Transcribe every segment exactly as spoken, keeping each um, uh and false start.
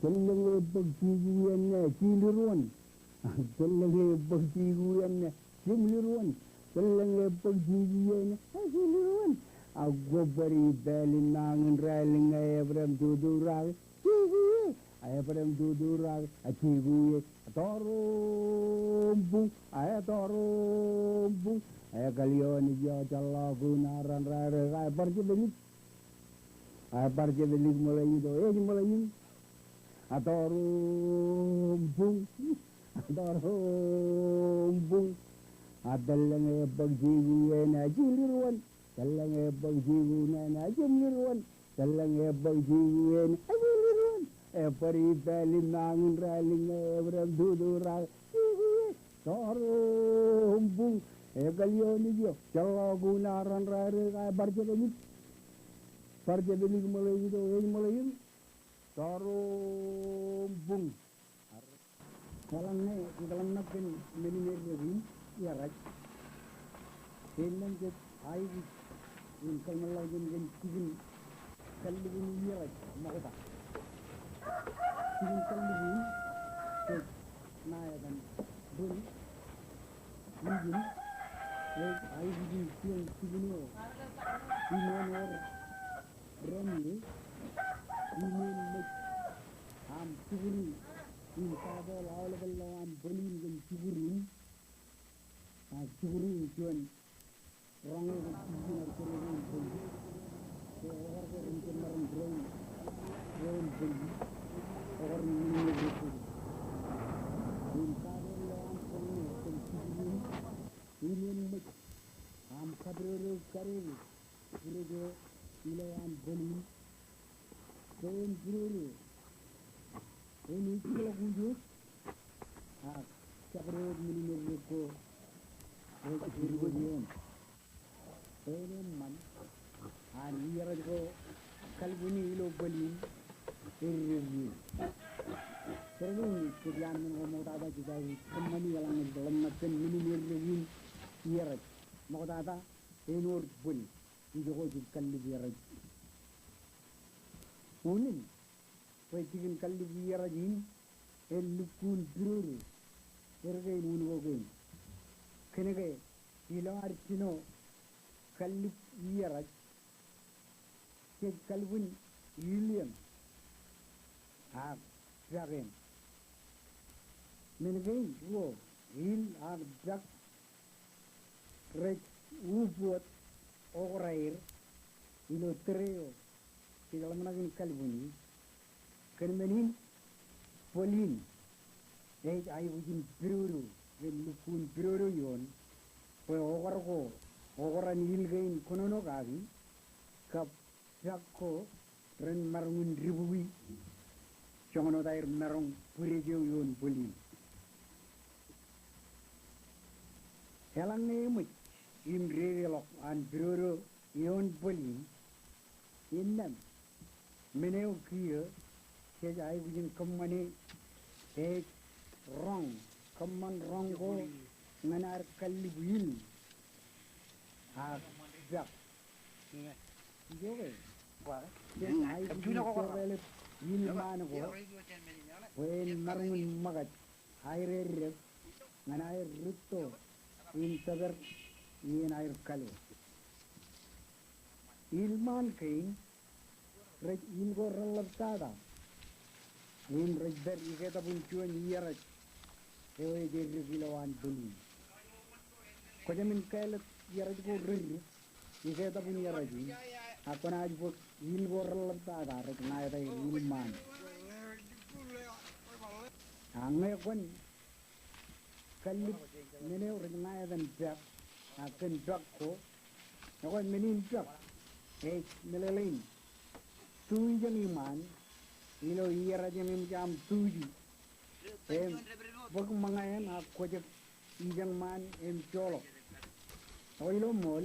Tōllōñ e bōk jikuuḷ eo ṇe, jilimjuon. Tōllōñ e bōk jikuuḷ eo ṇe, jilimjuon. Tōllōñ e bōk jikuuḷ eo ṇe, jilimjuon. Ak kwō bōd ipālin ṃañin raelōñ ñe Ebedem tuturak jikuuḷ e. A Ebedem tuturak, a jikuuḷ e. Tọọrọ buñ, a tọọrọ buñ. Ekāl ioon ijjọ, jọḷḷọk kuṇaran raelōñ, a bar jepālik. A bar jepālik ṃōḷein ito, ej ṃōḷein. A tọọrọ buñ, a tọọrọ buñ. A tōllōñ e bōk jikuuḷ eo ṇe, jilimjuon. Tōllōñ e bōk jikuuḷ eo ṇe, jilimjuon. Tōllōñ e bōk jikuuḷ eo ṇe, jilimjuon. E bōd ipālin ṃañin raelōñ ñe Ebedem tuturak jikuuḷ e. Tọọrọ buñ. Ekāl ioon ijjọ, jọḷḷọk kuṇaran raelōñ, a bar jepālik. Bar jepālik ṃōḷein ito, ej ṃōḷein. Tọọrọ buñ. Eḷaññe ikōḷmānḷọk kōn men in eddek in, iaraj, innām jej aikuj in kōḷmānḷọkjeṇ kōn jikin kallib in iaraj ṃokta. Jikin kallib in, jej ṇa etan bōl, ijin, ej aikuj in juon jikin eo im en wōr rōmle, im en ṃōj aṃ jukuri in kapool aolepen lowaan bōl in kōn jukuri in, a jukuri in juon roñ eo kōn jukuri in ar kōrōk in bōl in. Ke okar ko ren jab maroñ doon, doon bōl in, okar in men in eddek in. Im kapool lowaan bōl in kōn jukuri in, im en ṃōj aṃ kabdōdo kadeede bwidej eo ilowaan bōl in, bwe en bwidej eo en ejjeḷọk ujooj, ak jabdewōt men in eddek ko rej eddek ioon. Bwe en eṃṃan an iaraj ko kalbwini ilo bōl in eddek ioon. Bwe ren in, kōn iaan men ko ṃoktata jej aikuj kōṃṃani eḷaññe ikōḷmānḷọk kōn men in eddek in iaraj. Ṃoktata āinwōt bōl ijoko jej kallib iaraj. Unin, bwe jikin kallib iaraj in en lukkuun pidodo er kein unin ko kein. Kōnke ilo ad jino kallib iaraj, jej kalbwin il eṇ ak pak eṇ. Men kein ruo, il ak pak, rej ubōt okra er ilo tōre eo kōjeḷmānḷọkjeṇ kalbwini. Kōn men in, bōl in ej aikuj in pidodo ren lukkuun pidodo ioon, bwe okar ko, okra in il kein kōnono kaki, kab pak ko ren maroñ in dibukwi joñan wōt aer maroñ bwidej eo ioon bōl in. Eḷaññe eṃōj im dedeḷọk an pidodo ioon bōl in, innām men eo kiiō jej aikuj in kōṃṃane ej roñ, kōṃṃan roñ ko ñan ad kallib il ak pak. Ijoke, jej aikuj in jokālep ilṃaan ko bwe en maroñ in ṃōkaj aer eddek ñan aer rūtto im tōpar iien aer kale. Ilṃaan kein rej il ko reḷḷap tata im rej pād iketōbwin juon iaraj eo ej eddek ilowaan bōl in. Kwō jāmin kāālōt iaraj ko reddik iketōbwin iaraj in, ak kwōnaaj bōk il ko reḷḷap tata rej ṇa eta er ilṃaan. Ak ñe kwōn kallib men eo rej ṇa etan pak, ak kōn pak ko, ekwe men in pak ej meḷeḷein tuuj eṇ iṃaan ilo iaraj eṇ im jaṃ tuuji. Im bōk ṃōñā eṇ ak kwōjek ijeṇ ṃaan im joḷọk. Ak ilo ṃool,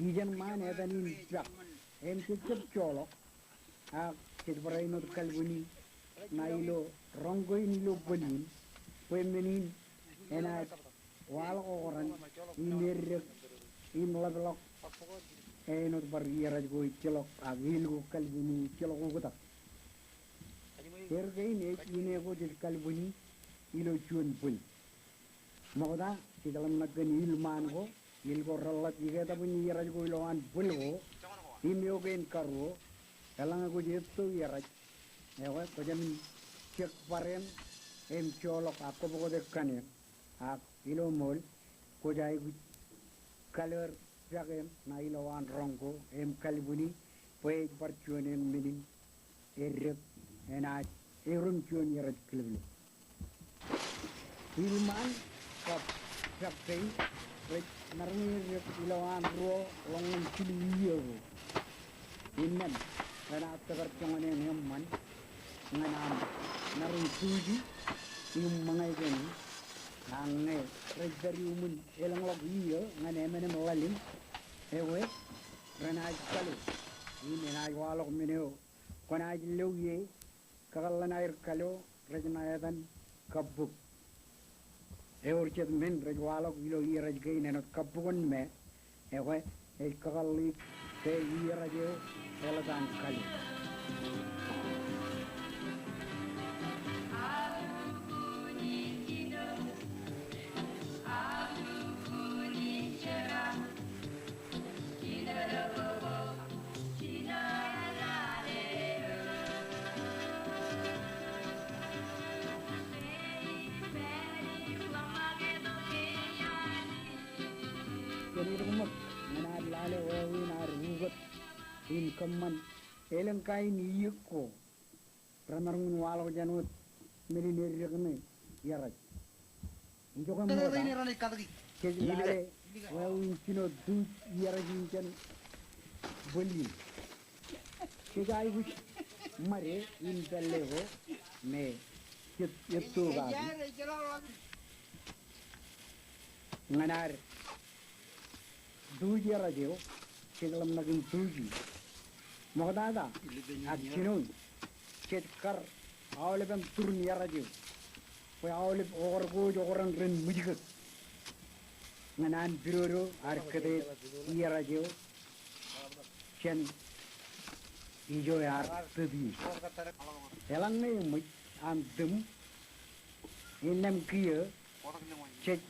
ijeṇ ṃaan etan in pak im jejjab joḷọk. Ak jej barāinwōt kalbwini ṇa ilo roñ kein ilo bōl in, bwe men in enaaj waḷọk okra in im eddek im ḷapḷọk āinwōt bar iaraj ko ejjeḷọk ak il ko kalbwini ejjeḷọk oktak. Ker kein ej ine ko jej kalbwini ilo juon bwil. Ṃokta, jej ḷōmṇak kōn ilṃaan ko, il ko reḷḷap iketabwin iieraj ko ilowaan bwil ko, im eo kein karuo, eḷaññe kwōj etto iieraj, ekwe, kwō jāmin jek bar eṇ, im joḷọk ak kwō bōktok kaṇe eṇ, ak ilo ṃool, kwōj aikuj kalōr pak eṇ ṇa ilowaan roñ ko, im kalbwini, bwe ej bar juon eṃṃan in eddek enaaj erom juon iieraj kilōklōk. Ilṃaan kab pak kein rej maroñ eddek ilowaan ruo ḷọk ñan jilu iiō ko. Innām renaaj tōpar joñan eṃṃan ñan aṃ maroñ tuji im ṃōñā kōn, ak ñe rej pād iuṃwin elōñḷọk iiō ñan emānem ḷalem, ekwe, renaaj kalo im enaaj waḷọk men eo kwōnaaj lo ie kakōḷḷan aer kalo rej ṇa etan kabbok. Ewōr jet men rej waḷọk ilo iieraj kein āinwōt kabbok in me, ekwe, ej kakōḷḷe ke iieraj eo eḷap an kalo. Kōn eddek ṃōk ñan ad lale wāween ad ukōt im kōṃṃan elōñ kain iiō ko remaroñ in waḷọk jān wōt men in eddek ṇe iieraj. Ijoke ṃokta, jej lale wāween jino tuj iieraj in jān bwil in. Jej aikuj ṃade in pālle ko me jej etto kaki. Ñan ad tuj iieraj eo, jej ḷōmṇak in tuji. Ṃoktata, ak jinoin, jej kar aolepen turin iieraj eo. Bwe aolep okar ko ej okran ren ṃwijkōk ñan an pidodo ad kōtō iieraj eo jān ijo ear tōt ie. Eḷaññe eṃōj aṃ tūṃ, innām kiiō jej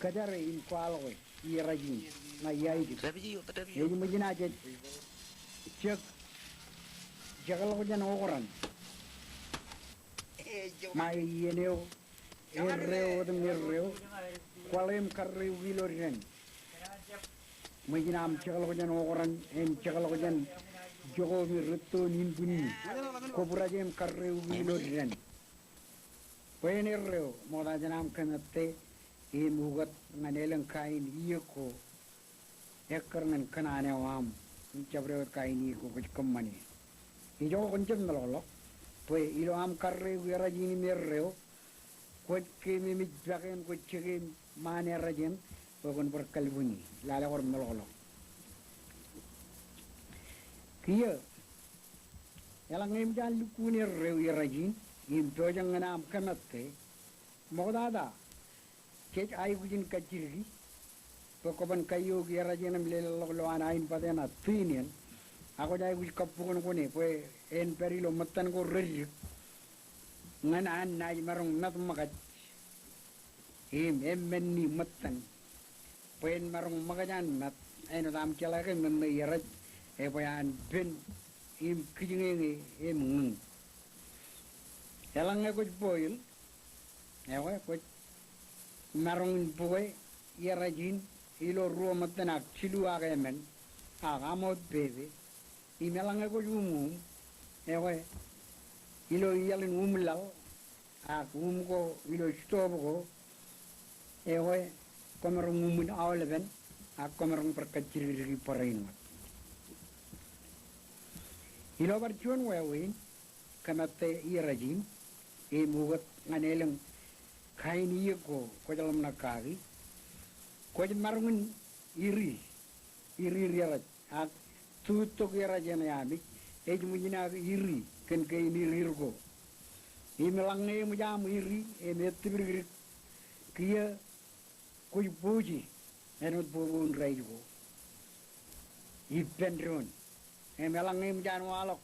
kōjare im kwaḷọke iieraj in ṇa iaikuj. Ej ṃōj naaj jej jek jekḷọk jān okran ṃae iien eo erreo otem erreo, kwaḷe im karreoik ilo dān. Ṃōj in aṃ jekḷọk jān okran im jekḷọk jān jokwe im rettoon inbwinni. Kwōbraje im karreoik ilo dān. Bwe en erreo, ṃokta jān aṃ kōmātte im ukōt ñan elōñ kain iiō ko ekkar ñan kōṇaan eo aṃ im jabdewōt kain iiō ko kwōj kōṃṃane. Ijoke kwōn jab meḷọkḷọk, bwe ilo aṃ karreoik iieraj in im erreo, kwōj keememej pak eṇ, kwōj jeke ṃaan iieraj eṇ, bwe kwōn bar kalbwini. Lale kwōj meḷọkḷọk. Kiiō, eḷaññe eṃōj an lukkuun erreo iieraj in im pojak ñan aṃ kōmātte, ṃoktata, jej aikuj in kajjidiki bwe kwōban kaiiook iieraj eṇ im lelōñḷọk ilowaan aenbata eṇ ak tūñ eṇ, ak kwōj aikuj kabbokon kōn e bwe en pād ilo ṃōttan ko reddik ñan an naaj maroñ mat ṃōkaj im eṃṃan ṃōttan bwe en maroñ ṃōkaj an mat āinwōt aṃ jeḷā ke men ṇe iieraj ebwe an pen im kijñeñe im ñiñ. Eḷaññe kwōj boil, ekwe, kwōj maroñ in bukwe iieraj in ilo ruo ṃōttan ak jilu ak emān ak aṃ wōt pepe. Im eḷaññe kwōj uṃuuṃ, ekwe, ilo iaḷ in uṃlaḷ ak um ko ilo stove ko, ekwe, kwōmaroñ uṃwin aolepen ak kwōmaroñ bar kajjidikdiki barāinwōt. Ilo bar juon wāween, kōmātte iieraj in im ukōt ñan elōñ kain iiō ko kwōj ḷōmṇak kaki, kwōj maroñ in iri, iriir iieraj ak tutok iieraj eṇ eamej, ej ṃōj naaj iri kōn kein iriir ko. Im eḷaññe eṃōj aṃ iri im ettipdikdik, kiiō kwōj booje āinwōt bobouin raij ko ippān doon. Im eḷaññe eṃōj an waḷọk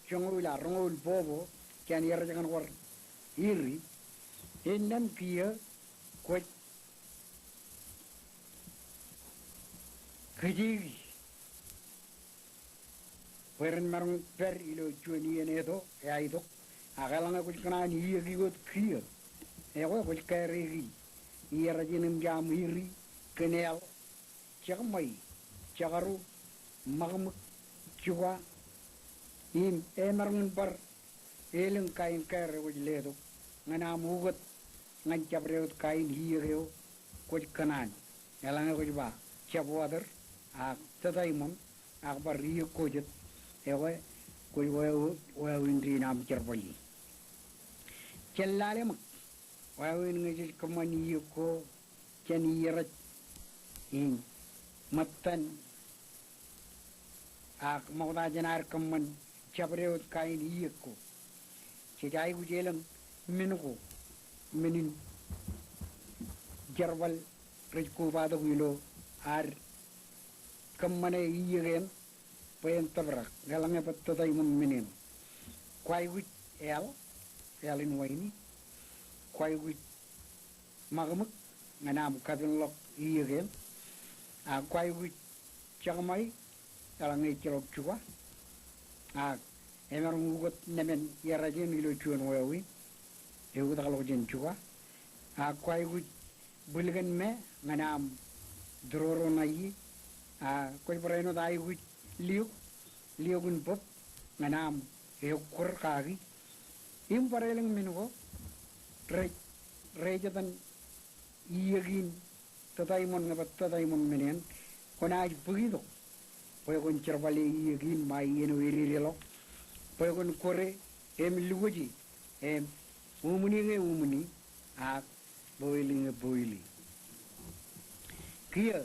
joñoul, a roñoul bobo jān ier ej kōṇ bar iri. Innām kiiō kwōj kajjioñ bwe ren maroñ pād ilo juon iien eto eaitok. Ak eḷaññe kwōj kōṇaan iiō kiiō wōt kiiō, ekwe kwōj kāreiki iiō rej in im jaṃ iri kōn eḷ, jekṃai, jekadu, ṃakṃōk, jukwa. Im emaroñ in bar elōñ kain kāre kwōj letok ñan aṃ ukōt ñan jabdewōt kain iiō eo kwōj kōṇaan. Eḷaññe kwōj ba jab water ak tōtaimon ak bar iiō ko jet, ekwe kwōj wāween, wāween ri in aṃ jerbal ie. Jen lale ṃōk wāween ñe jej kōṃṃan iiō ko jān iiō rej in ṃōttan ak ṃokta jān ad kōṃṃan jabdewōt kain iiō ko. Jej aikuj elōñ men ko, men in jerbal rej kobatok ilo ad kōṃṃane iiō kein bwe en tōprak, eḷaññe bwe tōtaimon men eṇ. Kwaikuj eḷ, eḷ in waini. Kwaikuj ṃakṃōk ñan aṃ kapinḷọk iiō kein. Ak kwaikuj jekṃai eḷaññe ejjeḷọk jukwa. Ak emaroñ ukōt nōṃen iiō rej in ilo juon wāween eoktakḷọk jān jukwa. Ak kwaikuj bwilkōn me ñan aṃ tūroro ṇae. A kwōj bar āinwōt aikuj liok, liok in bōb ñan aṃ eokkwōr kaki. Im bar elōñ men ko rej, rej etan iiō kein tōtaimon, ñe bwe tōtaimon men eṇ, kwōnaaj bōk itok bwe kwōn jerbale iiō kein ṃae iien eo ededeḷọk, bwe kwōn kore im lukkuun im uṃwin ñe uṃwin, ak boil ñe boil. Kiiō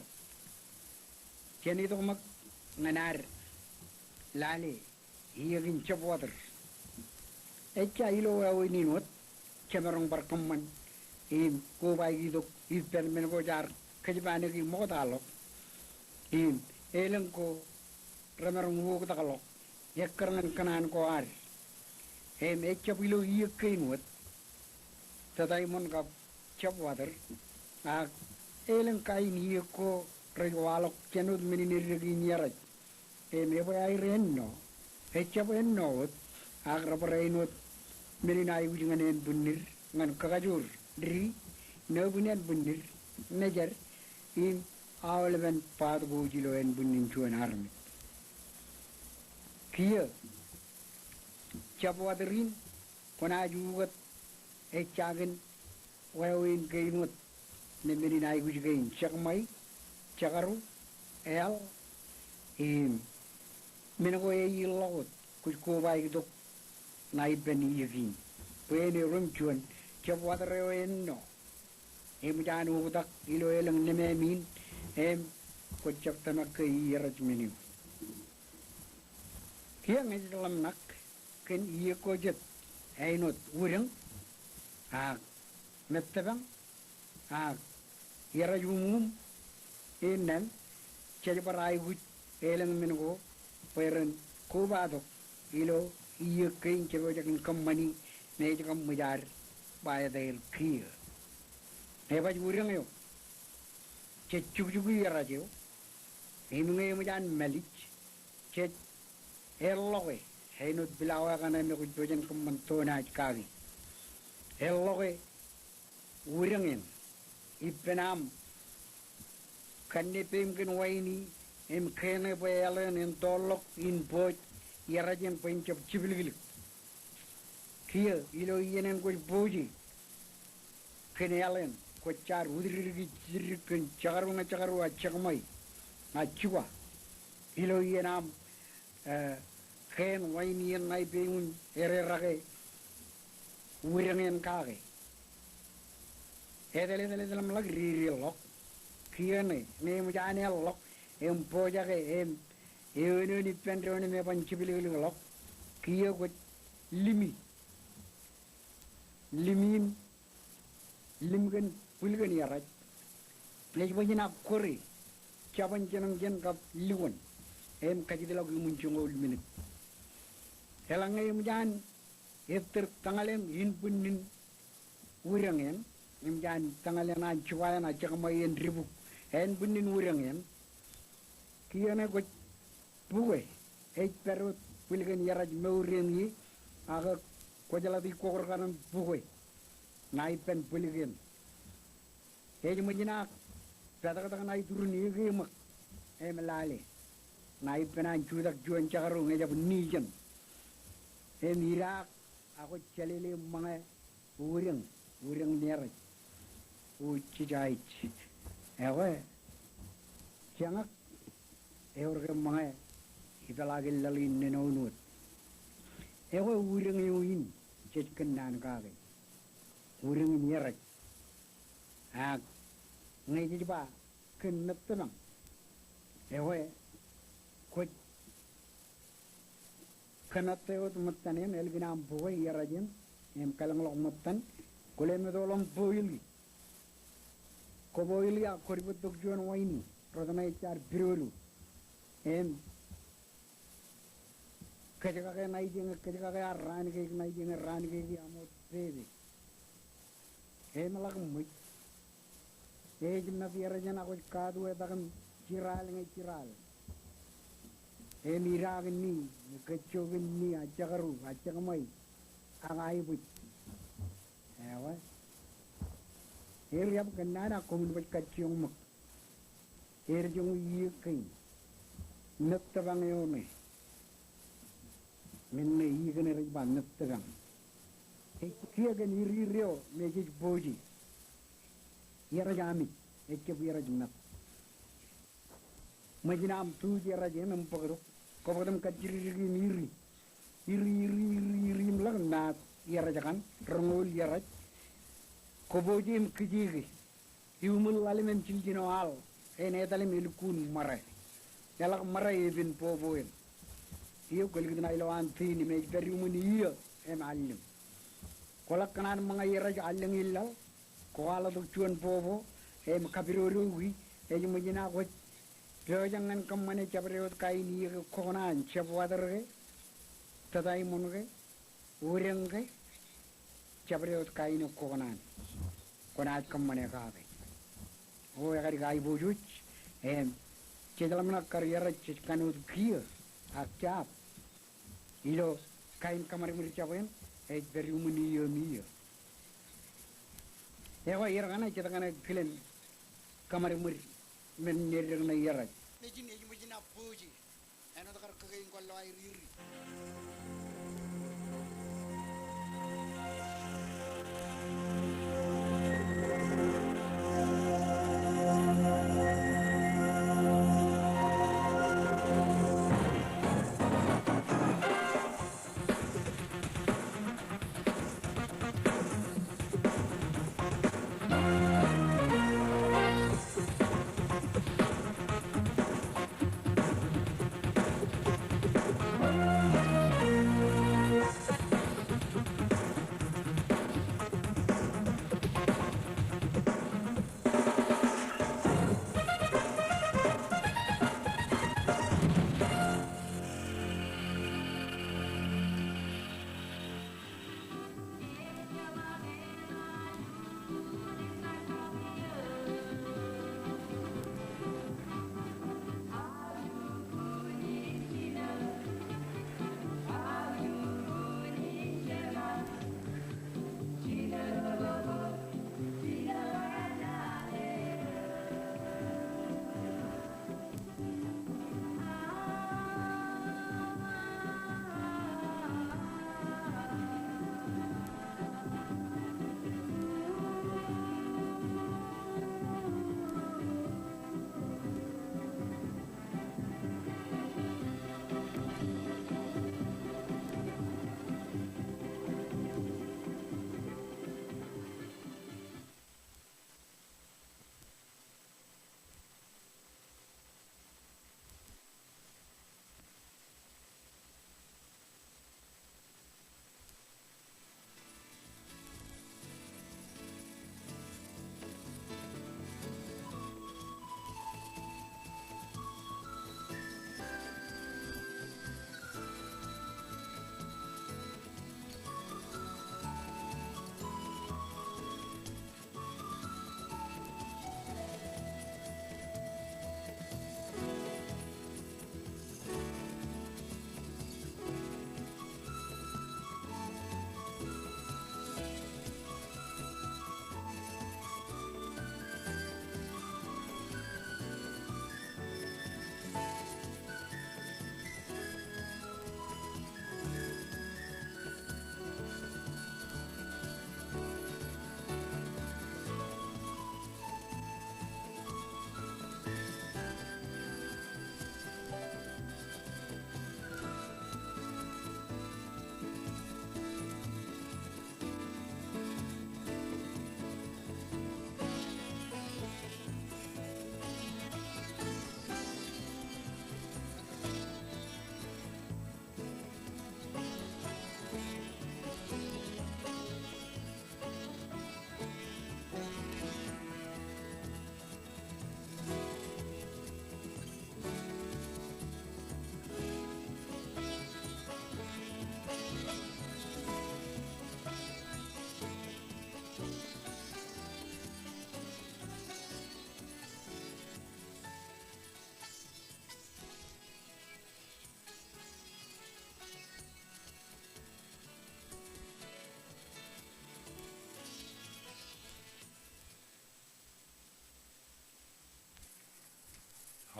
jen itok ṃōk ñan ad lale iiō kein jab water. Ejja ilo wāween in wōt jemaroñ bar kōṃṃan im kobaik itok ippān men ko jaar kōjpañiki ṃoktaḷọk. Im elōñ ko remaroñ ukoktakḷọk ekkar ñan kōṇaan ko ad. Im ejab ilo iiō kein wōt, tōtaimon kab jab water, ak elōñ kain iiō ko rej waḷọk jān wōt men in eddek in iiō rej. Im ebwe aer enno, ejab enno wōt, ak rebar āinwōt men in aikuj ñan ānbwinnid, ñan kakajoor, di, nōbwin ānbwinnid, mejed, im aolepen baat ko ilo ānbwinnin juon armej. Kiiō jab water in kwōnaaj ukōt ejjakin wāween kein wōt, nōbwin men in aikuj kein, jekṃai, jekadu, eḷ, im men ko eiiḷọk wōt kwōj kobaik itok ṇa ippān iiō kein. Bwe en erom juon jab water eo enno eṃōj an oktak ilo elōñ nōṃaan in, im kwōj jab tōmak ke iiō rej men eo. Kiiō ñe jej ḷōmṇak kōn iiō ko jet āinwōt wūdōñ, ak mettōpañ, ak iiō rej uṃwuṃ, innām jej bar aikuj elōñ men ko bwe ren kobatok ilo iiō kein jepojak in kōṃṃani me ej kab ṃōj ad ba etaer kiiō. Ebaj wūdōñ eo, jej jukjuki iiō rej eo, im ñe eṃōj an mālij, jej eḷḷọke, āinwōt pilawa kaṇe me kwōj pojak in kōṃṃan tōnaaj kaki. Eḷḷọke wūdōñ eṇ ippān aṃ kanne peim kōn waini im kein e bwe eḷ eṇ en toorḷọk in pooj iiō rej in bwe en jab jipilkilik. Kiiō ilo iien eṇ kwōj pooje kōn eḷ eṇ, kwōj jaar utdikdiki jidikdik kōn jekadu ñe jekadu, a jekṃai, a jukwa. Ilo iien aṃ, e, kein waini eṇ ṇa ippeiṃwin ededeḷọke wūdōñ eṇ kake. Etal, etal, etal ḷōmṇak, dedeḷọk. Kiiō ṇe, ñe eṃōj an eḷḷọk im poojake im eoon eoon ippān doon im eban jipilkilikḷọk, kiiō kwōj limi. Limi in, lim kōn bwilkōn iiō rej. Ej baj in akwōre jabōn jenoñjen kab lukkuun im kajjitḷọk iuṃwin joñoul minit. Eḷaññe eṃōj an ettōr tōñal eṇ ānbwinnin wūrōñ eṇ, eṃōj an tōñal eṇ an jikuwāān ajjekṃai en dibuk ānbwinnin wūrōñ eṇ, kiiō ṇe kwōj bukwe, ej pād wōt bwilōkōn iarej mour eṇ ie, ak kwōjeḷā ij kọkkure kaṇ im bukwe ṇa ippān bwilōkōn. Ej ṃōj naaj pātaktak ṇa iturin ekeeṃōk im lale ṇa ippān an jutak juon jekdọọn ñe ejjab nijeṇ. Im idaak ak kwōj jālele ṃōñā wūrōñ, wūrōñ in iarej. O jijaij. Ekwe, jeñak, ewōr ke ṃōñā ipeḷaakin laḷ in nenoun wōt. Ekwe wūrōñ eo in jej kōnnaan kake. Wūrōñ in iarej. Ak ñe jej ba kōn mejjab eṇ, ekwe kwōj kōnote wōt ṃōttan eṇ, ālikin aṃ bukwe iarej eṇ, im kalōñḷọk ṃōttan, kwōle meto ḷọk im boil e. Kwō boil e ak kwō dibōjtok juon waini, rot ṇe ej jaar pidodo. Im kōjkake ṇa ijeñe kōjkake, ak raan keik ṇa ijeñe raan keik, aṃ wōt pepe. Im ḷak ṃōj. Ej met iarej eṇ ak kwōj kaatuetak im jeraal ñe jeraal. Im idaak ni, kōjjook ni, ajjekdọọn, ajjekṃai, ak aebōj. Ewa. Er jab kōnnaan ak koṃwin baj kajjioñ ṃōk. Er joñoul iiō kein. Mejjab eṇ eo ṇe. Men ṇe iiō kein rej ba mejjab eṇ. Ej kiiō kōn iriir eo me jej booje. Iarej Amish, ejjab iarej met. Ṃōj in aṃ tuuj iarej eṇ im bōktok. Kōbōktok im kajjidikdik im iri. Iri, iri, iri, iri im ḷak maat iarej kaṇ, roñoul iarej. Kōbooje im kijeeke. Iuṃwin ḷalem im jiljino al en etal im elukkuun ṃare. Eḷak ṃare epen bobo eṇ. Iiō kwōlikūt ṇa ilowaan tiin im ej pād iuṃwin iiō im allōñ. Kwōḷak kōṇaan ṃōñā iarej allōñ in laḷ. Kwō kwaḷọktok juon bobo im kapidodoiki, ej ṃōj naaj kwōj pojak ñan kōṃṃane jabdewōt kain iiō ke kwō kōṇaan, jab water ke, tōtaimon ke, wūrōñ ke, jabdewōt kain eo kwō kōṇaan. Kwō naaj kōṃṃane kake. O ekadik aiboojoj, im jejeḷā men ak kar iarej jej kanooj kiiō ak jab. Ilo kain kōṃadṃōd jab eṇ, ej pād iuṃwin iiō im iiō. Ekwe er kaṇe jet kaṇe kilen kōṃadṃōd men eddek ṇe iarej. Nejin ej ṃōj in abbooje. Āinwōt kar kōkein kwōn lo aer iri.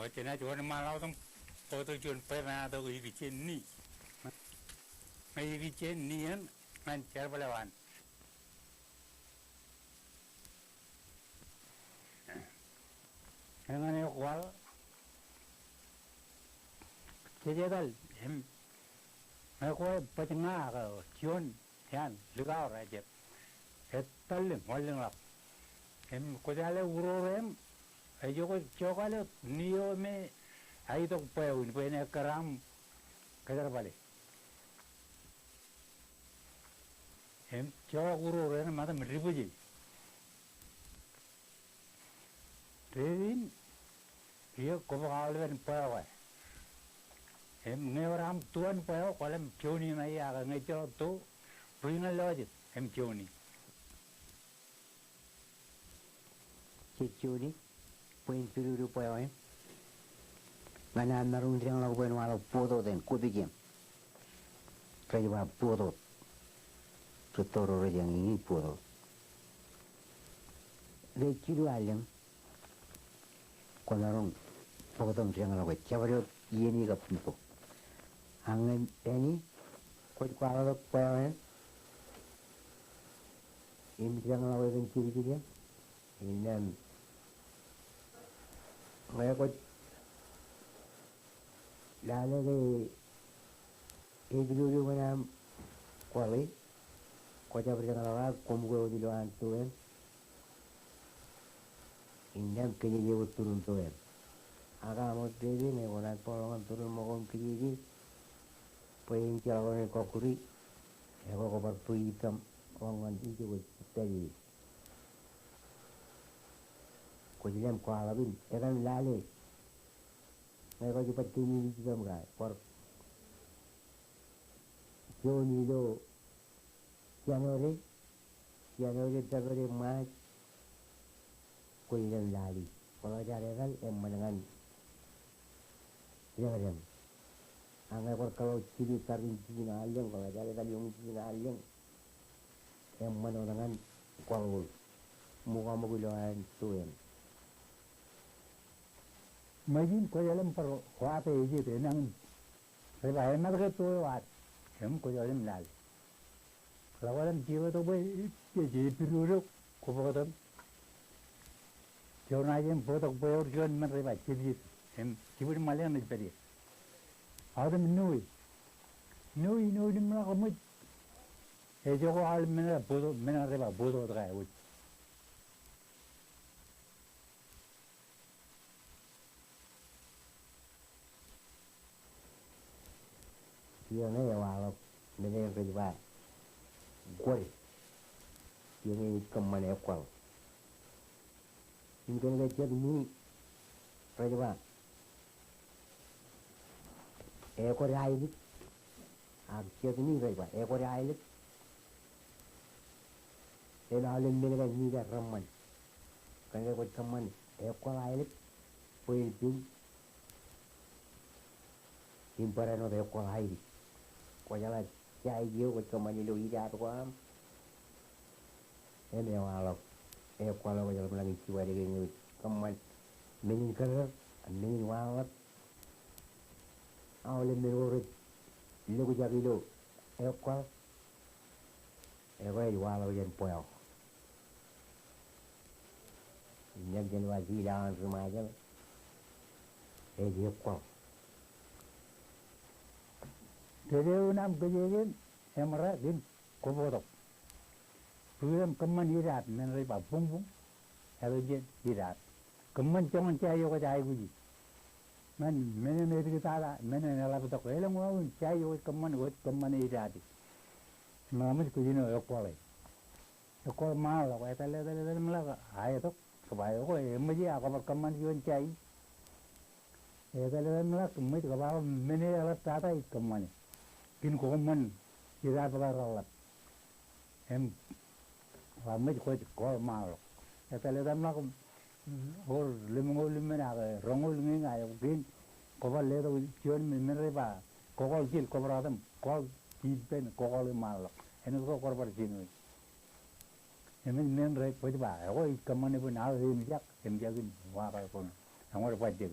Eo jenaaj wōnṃaanḷọk im bōktok juon bōjrak eo ikijjien ni. Ñe ikijjien ni eṇ ñan jerbal eo an. Eñin ekwōḷ. Jej etal im ñe kwōj bōjrak ña ke juon iaan likao ro jet. Etal im wanlōñḷọk. Im kwōj ale urore eṇ, ej jokale ni eo me aitok bwe eo in bwe en ekkar aṃ kōjerbale. Im jokale urore eṇ im atam dibwije. Dede in, iiō, kwō bōk aolepen bwe eo ke. Im ñe ewōr aṃ tuwaan bwe eo, kwōlem jooni ṇa ia ke ñe ejjeḷọk to, ri ñan lọjet im jooni. Jej jooni bwe in pidodo bwe eo in. Ñan aṃ maroñ in deñḷọk bwe en waḷọk bōktok eṇ, kopij eṇ. Rej ba bōktok. Ri tōro rej eñin bōktok. Rej jilu allōñ. Kwōmaroñ bōktok im deñḷọk e, jabdewōt iien ikab itok. Ak ñe āne, kwōj kwaḷọk bwe eo eṇ im deñḷọk e kōn jiljilōñ. Innām ñe kwōj lale ke ej lolo ñan aṃ kwaḷe, kwōjab deñḷọk ak koṃ ke wōt ilo an to eṇ. Innām kōjeje wōt turin to eṇ. Ak aṃ wōt dede ñe kwōnaaj bōkḷọk ñan turin ṃōko im kōjeje bwe en jeḷọk ṇe kọkkure, ekwe kwō bar bwe itaṃ ḷọk ñan ijo kwōj pād ie. Kwōj lem kwaḷọk im etan lale. Ñe kwōj baj kein in ijitaṃ ke bar jooni ilo January, January, February, March, kwōj lem lale. Kwōḷak jaar etal eṃṃan ñan deñdeñ. Ak ñe kwōj kōḷḷọk jilu tar in jiljino allōñ, kwōḷak jaar etal iuṃwin jiljino allōñ. Eṃṃan wōt ñan kwaḷ ko ṃōkaṃōk ilo an to eṇ. Ṃōjin kwōj lem bar wape ejjet enañin. Rej ba eṃṃan ke to eo ad. Im kwōj lem lale. Ḷak kwō lem jirotok bwe ej, ej pidodo kwō bōktok. Juon eo ej bōktok bwe ewōr juon men rej ba jepjet. Im jibwid ṃale eṇ ej pād ie. Aotem nue. Nue, nue, limḷọk ṃōj. Ejako aolep men eo bōktok, men eo rej ba bōktok ke wōj. Iiō, ñe ewaḷọk men eṇ rej ba kwōd. Iiō, ñe ej kōṃṃan ekwaḷ. Im kōn ke jet ni rej ba ekwōd ailik. Ak jet ni rej ba ekwōd ailik. Im aolep men kaṇ ni kaṇ reṃṃan. Kōn ke kwōj kōṃṃan ekwaḷ ailik bwe en pin im barāinwōt ekwaḷ ailik. Kwōjeḷā jaik eo kwōj kōṃṃan ilo idaat ko aṃ. Im ewaḷọk ekwaḷ eo kwōj ḷōmṇak in jibadeke ñe kwōj kōṃṃan men in kōrkōr, men in waḷọk. Aolep men ko rej lokjak ilo ekwaḷ. Ekwe ej waḷọk jān bwe eo. Innām jen ba jilaḷ an ri Ṃajeḷ ej ekwaḷ. Dedeun aṃ kōjeje eṃōrā im kwō bōktok. Bwe kwō lem kōṃṃan idaat, men rej ba buñbuñ, etan jān idaat. Kōṃṃan joñan jai eo kwōj aikuji. Ñan men eṇ ej tata, men eṇ eḷaptok. Elōñ wāween jai eo kwōj kōṃṃan, kwōj kōṃṃane idaat. Im eṃōj kwōj ilo ekwaḷe. Ekwaḷ ṃaanḷọk, etal, etal, etal im ḷak aetok. Kōba eo ko eṃōj ak kwō bar kōṃṃan juon jai. Etal, etal im ḷak ṃōj kōba ḷọk men eḷap tata ij kōṃṃane. Kōn kwō kōṃṃan idaat bwe ka reḷḷap. Im ḷak ṃōj kwōj kwaḷ ṃaanḷọk. Etal, etal im ḷak, ewōr lemñoul men ak roñoul ñe ña eo kōn kwō bar letok juon men, men rej ba kokọl jil, kwō bar atam kwaḷ ippān kokọl eo ṃaanḷọk. Āinwōt ko kwō bar jino e. Im men rej kwōj ba, ekwe ij kōṃṃane bwe en aō eṃjak, eṃjak in wa ke kono. Eñor bajjek.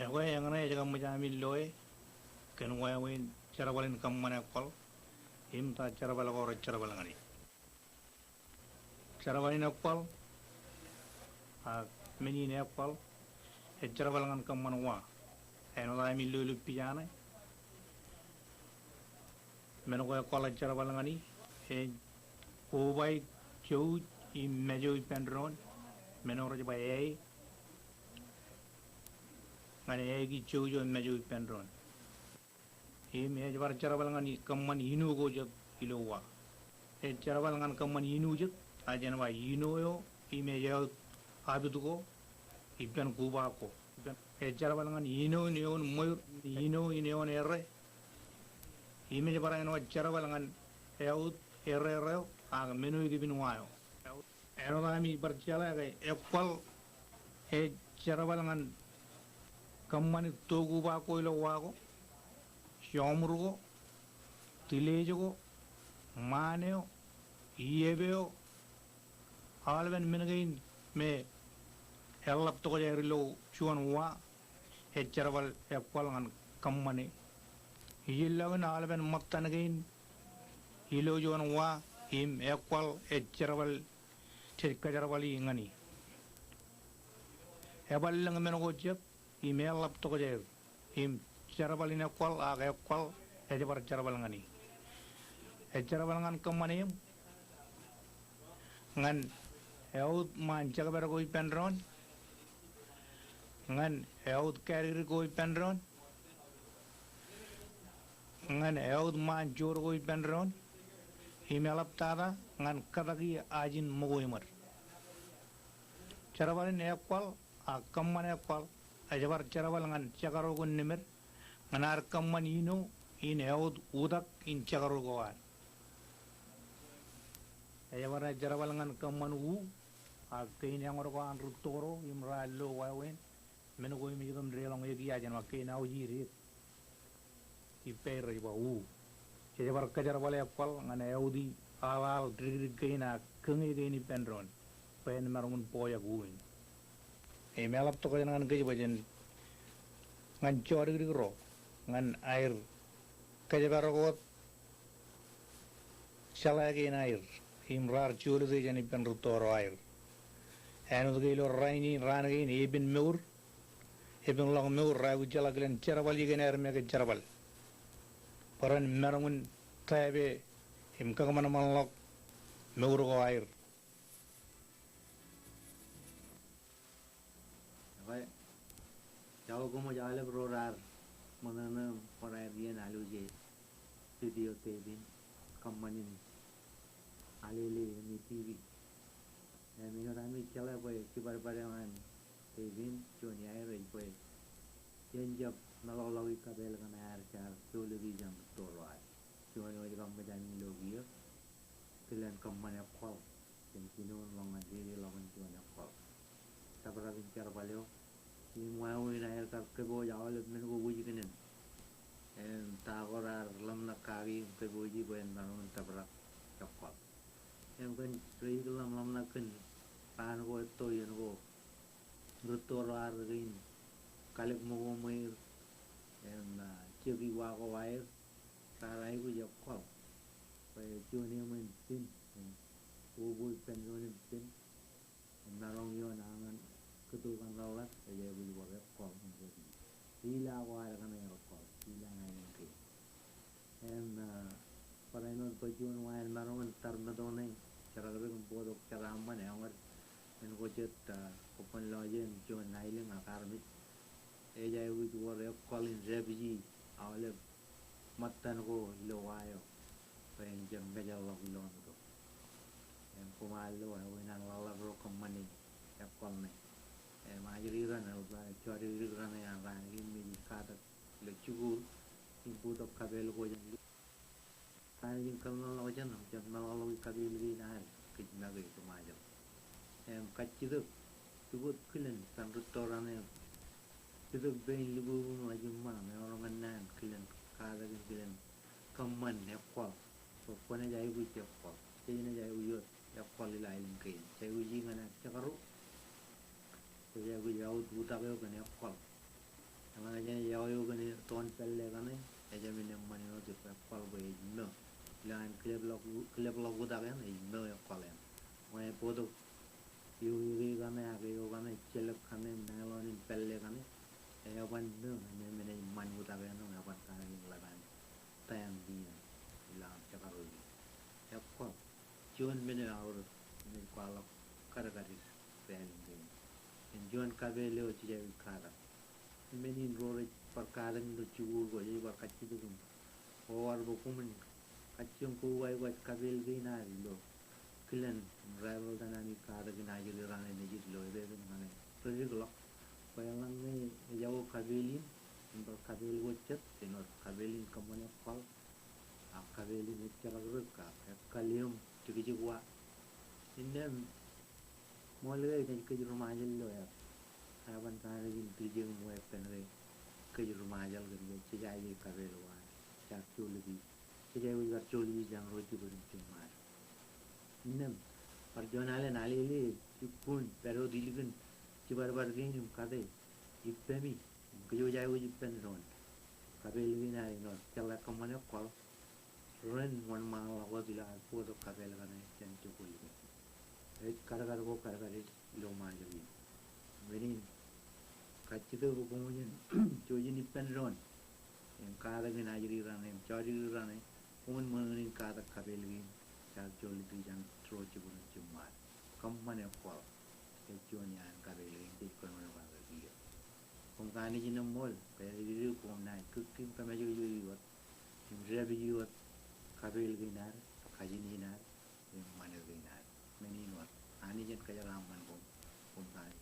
Ekwe, eñṇe ej kab ṃōj ami loe kōn wāween jerbal in kōṃṃan ekwōḷ im ta jerbal ko rej jerbal ñan e. Jerbal in ekwōḷ, ak men in ekwōḷ, ej jerbal ñan kōṃṃan wa. Āinwōt ami lo ilo pija ṇe, men ko ekwōḷ ej jerbal ñan e, ej kobaik, jouj im mejo ippān doon, men eo rej ba āe, ñan āe ki jouj eo mejo ippān doon. Im ej bar jerbal ñan i-, kōṃṃan ino ko jet ilo wa. Ej jerbal ñan kōṃṃan ino jet, ak jen ba ino eo im ej aō apit ko ippān kobaik ko. Ej jerbal ñan ino in eoon ṃweiur, ino in eoon erre, Im ej bar āinwōt jerbal ñan eaut erreo ak men eo ikijjien wa eo. Āinwōt ami bar jeḷā ke ekwal ej jerbal ñan kōṃṃani tokubak ko ilo wa ko, joṃur ko, tilej ko, ṃaan eo, iep eo, aolepen men kein me eḷap tokjāer ilo juon wa, ej jerbal ekwal ñan kōṃṃane. Ijellọk in aolepen ṃōttan kein ilo juon wa im ekwal ej jerbal, jej kōjerbali ñan e. Ebar lōñ men ko jab im eḷap tokjāer. Im jerbal in ekwal ak ekwal ej bar jerbal ñan e. Ej jerbal ñan kōṃṃane eṃ, ñan eaut ṃaan jekpad ko ippān doon, ñan eaut kādikdik ko ippān doon, ñan eaut ṃaan joor ko ippān doon, im eḷaptata ñan kōtaki ajin ṃōko eṃōd. Jerbal in ekwal ak kōṃṃan ekwal ej bar jerbal ñan jekaro ko nemed ñan ad kōṃṃan ino in eaut utak in jekaro ko ad. Ej bar jerbal ñan kōṃṃan u ak kein eñood ko an rūtto ro im raar lo wāween men ko im ej itok im deḷọñ ekiiō jān ṃōk kein aujī deed. Ippāer rej ba u. Jej bar kōjerbal ekwal ñan eaut aḷaḷ dikdik kein ak kōñe kein ippān doon bwe en maroñ in bōjrak u in. Im eḷap tokjān ñan kōj bwe jen ñan jodikdik ro ñan aer kōjparok wōt jeḷā kein aer im raar jolōte jān ippān rūtto ro aer. Āinwōt ke ilo rainin raan kein epen mour, epenḷọk mour, raar aikuj jeḷā kilen jerbal ikōn aer make jerbal bwe ren maroñ in tōpe im kakōṃanṃanḷọk mour ko aer. Ekwe, ijo koṃij aolep ro raar ṃōṇōṇō im bar aer iien alwōje video tape in kōṃṃan in Alele M E T V. Im āinwōt ami jeḷā bwe jibadbad eo an tape in juon iaer ej bwe jen jab meḷọkḷọki kapeel kaṇe ad jaar jolōti jān rūtto ro ad. Juon eo ej kaṃṃōj ami lo kiiō kilen kōṃṃan ekwal. Jen jinoin ḷọk ñan dedeḷọkin juon ekwal. Tōprak in jerbal eo im wāween aer kar kōpooj aolep men ko wōjkōn in. Im ta ko raar ḷōmṇak kaki im kōpooji bwe en maroñ in tōprak ekwal. Im kōn rej ikōḷḷam ḷōmṇak kōn raan ko etto iien ko rūtto ro ad kein kalōk ṃōko ṃweir im, ah, jeki wa ko aer raar aikuj ekwal. Bwe juon eṃṃan pen im opo ippān doon im pen im maroñ ioon aṃ an kōto kaṇ ḷōḷḷap ej aikuj bar ekwal ñan ilo ko ad kaṇe ekwal ilo aelōñ kein. Im, ah, barāinwōt bwe juon wa en maroñ in tar meto ṇe, jerakdek im bōktok jeraaṃṃan, eọñōd men ko jet, ah, kōbban lọje im juon aelōñ ak armej. Ej aikuj wōr ekwal in dāpiji aolep ṃōttan ko ilo wa eo bwe en jab mejālḷọk ilo meto. Im koṃ ar lo wāween an ḷōḷḷap ro kōṃṃane ekwal ṇe. Im ajri raṇ, eḷap aer jodikdik raṇe an raan kein me ej katak ilo jikuuḷ im bōktok kapeel ko jān Luk. Raan eo ij kōnono ḷọk jān, jen meḷọkḷọk kapeel kein ad kōj make to Ṃajeḷ. Im kajjitōk, jibwōt kilen san rūtto raṇe, jitōk pein lukkuun ḷajiṃṃa im eor ñan naan kilen katakin kilen kōṃṃan ekwal. Bwe kwōnaaj aikuj ekwal. Jej naaj aikuj wōt ekwal ilo aelōñ kein. Jej aikuj ñan ad jekaro. Jej aikuj aut utak eo kōn ekwal. Eḷaññe jenaaj eo eo kōn toon pālle kaṇe, ejāmin eṃṃan āinwōt ekwal bwe ej ṃō. Ilo an kilep ḷọk, kilep ḷọk utak eṇ, ej ṃō ekwal eṇ. Ñe bōktok eo eo kaṇe ak eo kaṇe, jelōk kaṇe, nylon in pālle kaṇe, eban ṃō, enañin eṃṃan utak eṇ, eban katakin ḷap an tōn iien ilo aṃ jekaro. Ekwal. Juon men eo aorōk im ej kwaḷọk kadkadid ilo aelōñ kein. Im juon kapeel eo jej aikuj katak. Im men in ro rej bar katakin ilo jikuuḷ ko jej bar kajjitōk im wōwar bwe koṃwin kajjioñ kobaik waj kapeel kein ad ilo kilen im rael eḷtan ami katakin ajri raṇe nejid ilo epepen kaṇe ri dikḷọk. Bwe eḷaññe ejako kapeel in im bar kapeel ko jet, āinwōt kapeel in kōṃṃan ekwal, Ak kapeel in ejjeḷọk ri-kab, ekkal eṃ tikjik wa. Innām ṃool ke jej kōj ri Ṃajeḷ ilo etan, eban taan eo ej in tijeñ ṃweo ippān ke kōj ri Ṃajeḷ kōn ke jej aikuj kapeel ko an, jaar jolōt ie. Jej aikuj bar jolōt ie jān ro jibadin jiṃṃaad. Innām bar juon alen alele ej jibboñ pād wōt ilikin jibadbad kein im kate ippemi im kōj wōj aikuj ippān doon. Kapeel kein ad āinwōt jeḷā kōṃṃane kọọl ren wōnṃaanḷọk wōt ilo ad bōktok kapeel kaṇe jān jokwe ḷọk. Ej kadkad ko kadkadej ilo Ṃajeḷ in. Men in kajjitōk bwe koṃ jen jouj in ippān doon im katak in ajri raṇe im jọjri raṇe, koṃwin ṃōṇōṇō in katak kapeel kein, jaar jolōt ie jān ro jibadin jiṃṃaad. Kōṃṃane kọọl. Ej juon iaan kapeel kein jej kōnono kake kiiō. Koṃ kanooj in eṃṃool, bwe ededeik koṃ naaj kūkki im kōmājojo wōt im dāpiji wōt kapeel kein ad, kajin in ad, im ṃanit kein ad. Men in wōt. Anij en kōjeraaṃṃan koṃ. Koṃ kanooj.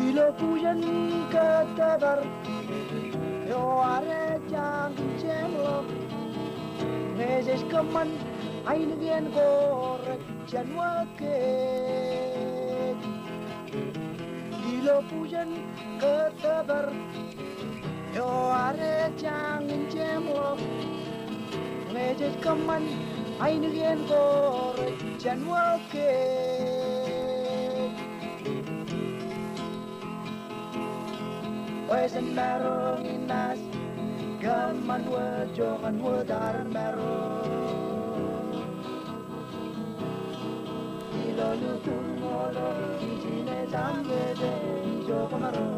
Ilo bujen kōttōpar eo ad ej jañin jeṃḷọk, ñe jej kōṃṃan ainikien ko rej jān wōt kōj. Ilo bujen kōttōpar eo ad ej jañin jeṃḷọk, ñe jej kōṃṃan ainikien ko rej jān wōt kōj. Bwe jen maroñ in naaj kōṃṃan wōt ijo ñan wōt ad maroñ. Ilo lukkuun ṃool eo ij in ej aṃ bwebwe ijo kwōmaroñ.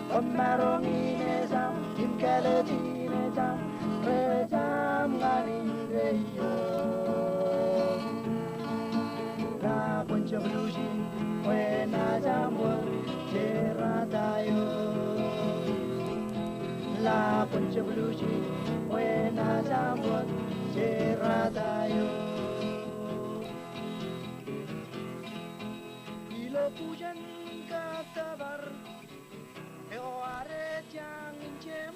Kwōmaroñ in ej aṃ im kāālōt in ej aṃ, rej aṃ ñan indeeo. Lọkun jab luji bwe naaj aṃ wōt jerata eo. Lọkun jab luji bwe naaj aṃ wōt jerata eo. Ilo bujen kōttōpar eo ad ej jañin jeṃ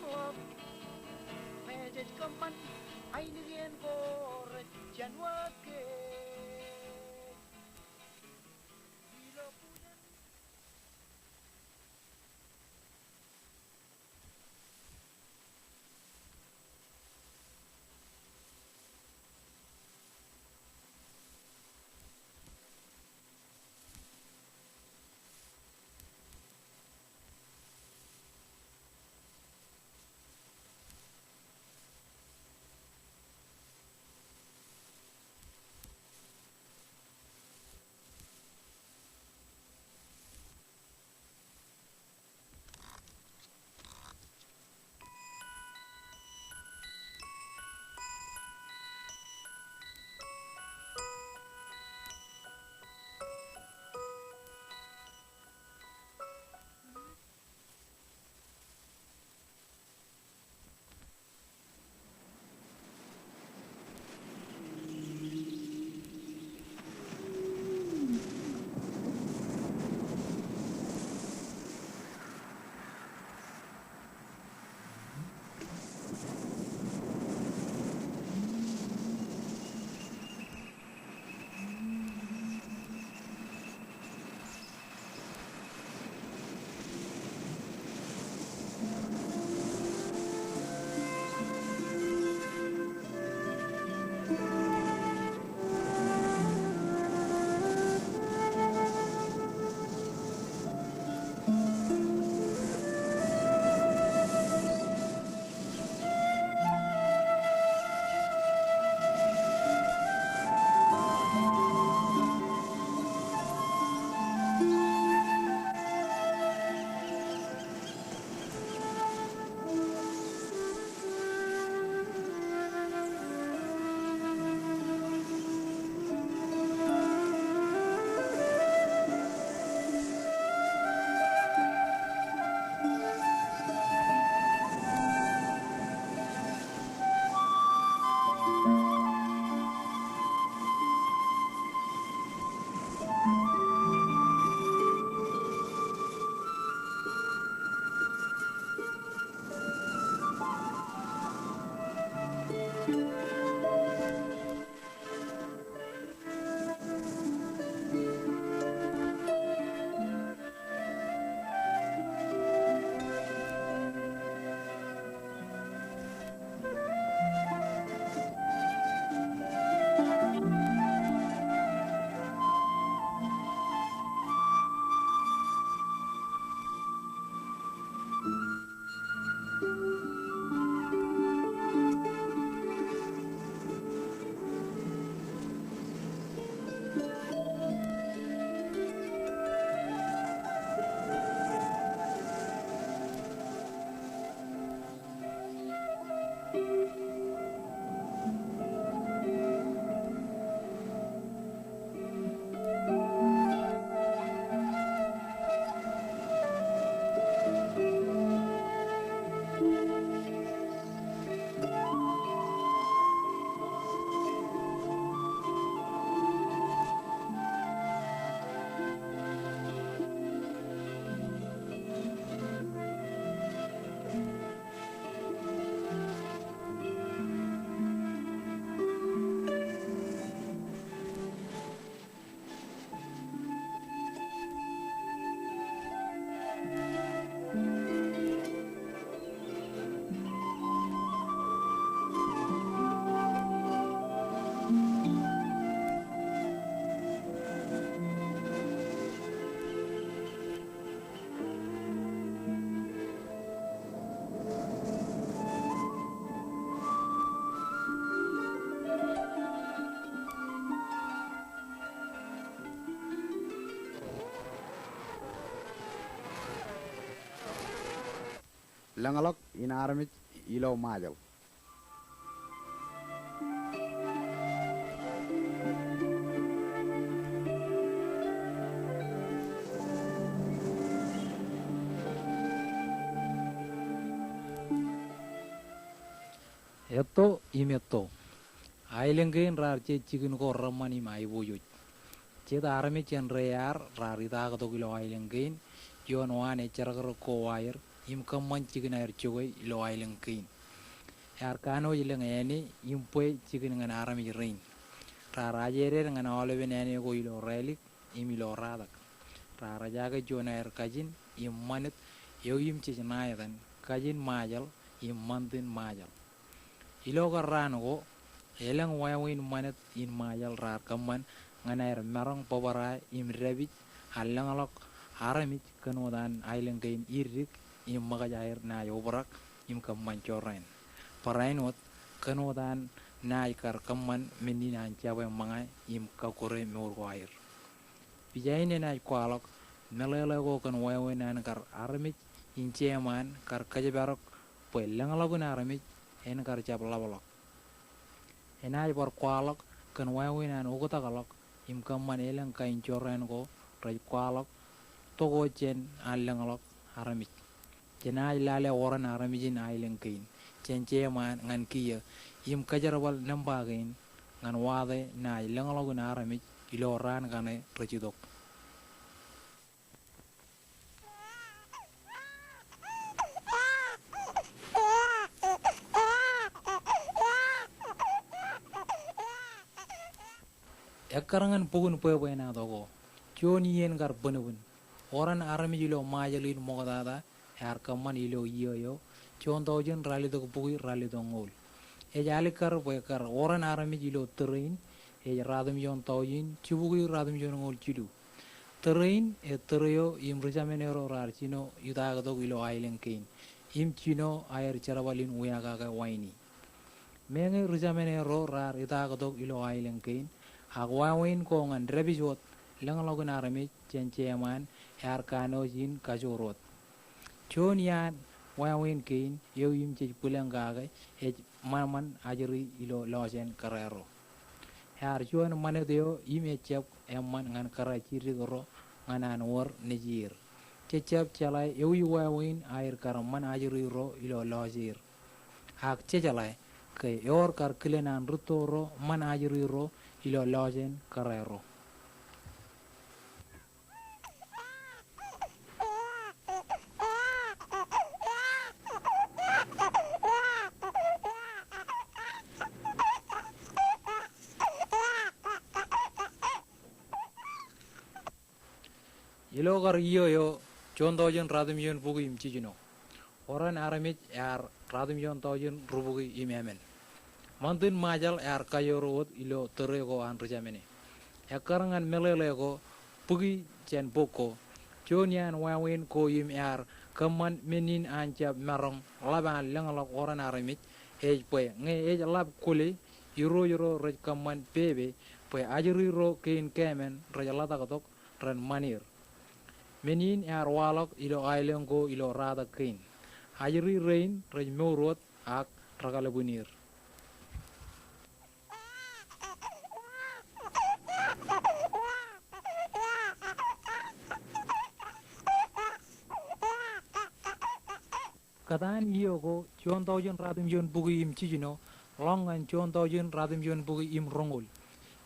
Lōñḷọk in armej ilo Ṃajeḷ. Etto im etto. Aelōñ kein raar jejjikin ko reṃṃan im aiboojoj. Jet armej jān reiaar raar itaaktok ilo aelōñ kein ioon waan ejjerakrak ko waer im kōṃṃan jikin aer jokwe ilo aelōñ kein. Ear kanooj lōñ āne im bwe jikin ñan armej rein. raar ajeded ñan aolepen āne ko ilo Rālik im ilo Ratak. Raar ejaake juon aer kajin im ṃanit eo im jej ṇa etan, kajin Ṃajeḷ im ṃantin Ṃajeḷ. Ilo kar raan ko, elōñ wāween ṃanit in Ṃajeḷ raar kōṃṃan ñan aer maroñ bōbrae im dāpij an lōñḷọk armej kōn wōt an aelōñ kein iddik im ṃōkaj aer naaj obrak im kōṃṃan jorrāān. Barāinwōt kōn wōt an naaj kar kōṃṃan men in an jabwe ṃōñā im kọkkure mour ko aer. Pija in enaaj kwaḷọk meḷeḷe ko kōn wāween an kar armej in jeṃaan kar kōjparok bwe lōñḷọk in armej en kar jab ḷapḷọk. Enaaj bar kwaḷọk kōn wāween an oktakḷọk im kōṃṃan elōñ kain jorrāān ko rej kwaḷọk tokjān an lōñḷọk armej. Jenaaj lale oran armej in aelōñ kein jān jeṃaan ñan kiiō im kōjerbal nōṃba kein ñan wate naaj lōñḷọk in armej ilo raan kaṇe rej itok. Ekkar ñan bok in bwebwenato ko, juon iien kar bwinbwin. Oran armej ilo Ṃajeḷ in ṃoktata ear kōṃṃan ilo iiō eo, juon taujin ralitōk bukwi ralitōk ñoul. Ej alikkar bwe kar oran armej ilo tōre in, ej ratimjuon taujin jibukwi ratimjuon ñoul jilu. Tōre in ej tōre eo im ri-Jāmane ro raar jino itaaktok ilo aelōñ kein im jino aer jerbal in wiakake waini. Meñe ri-Jāmane ro raar itaaktok ilo aelōñ kein, ak wāween ko ñan dāpij wōt lōñḷọk in armej jān jeṃaan ear kanooj in kajoor wōt. Juon iaan wāween kein eo im jej bwilōñ kake ej ṃanṃan ajri ilo lọjāān kōrā ro. Ear juon ṃanit eo im ejjab eṃṃan ñan kōrā jiddik ro ñan an wōr nejier. Jejjab jeḷā ewi wāween aer kar ṃan ajri ro ilo lọjeer. Ak jejeḷā ke ewōr kar kilen an rūtto ro ṃan ajri ro ilo lọjāān kōrā ro. Ilo kar iiō eo, juon taujin ratimjuon bukwi im jiljino. Oran armej ear ratimjuon taujin rubukwi im emān. Ṃantin Ṃajeḷ ear kajoor wōt ilo tōre ko an ri-Jāmane. Ekkar ñan meḷeḷe ko bukwi jān bok ko. Juon iaan wāween ko im ear kōṃṃan men in an jab maroñ ḷap an lōñḷọk oran armej ej bwe ñe ej ḷap kwōle, irooj ro rej kōṃṃan pepe bwe ajri ro kein kāmen rej ḷotaktok ren ṃanir. Men in ear waḷọk ilo aelōñ ko ilo ratak kein. Ajri rein rej mour wōt ak rekalbwinir. Kōtaan iiō ko juon taujin ratimjuon bukwi im jiljino ḷọk ñan juon taujin ratimjuon bukwi im roñoul.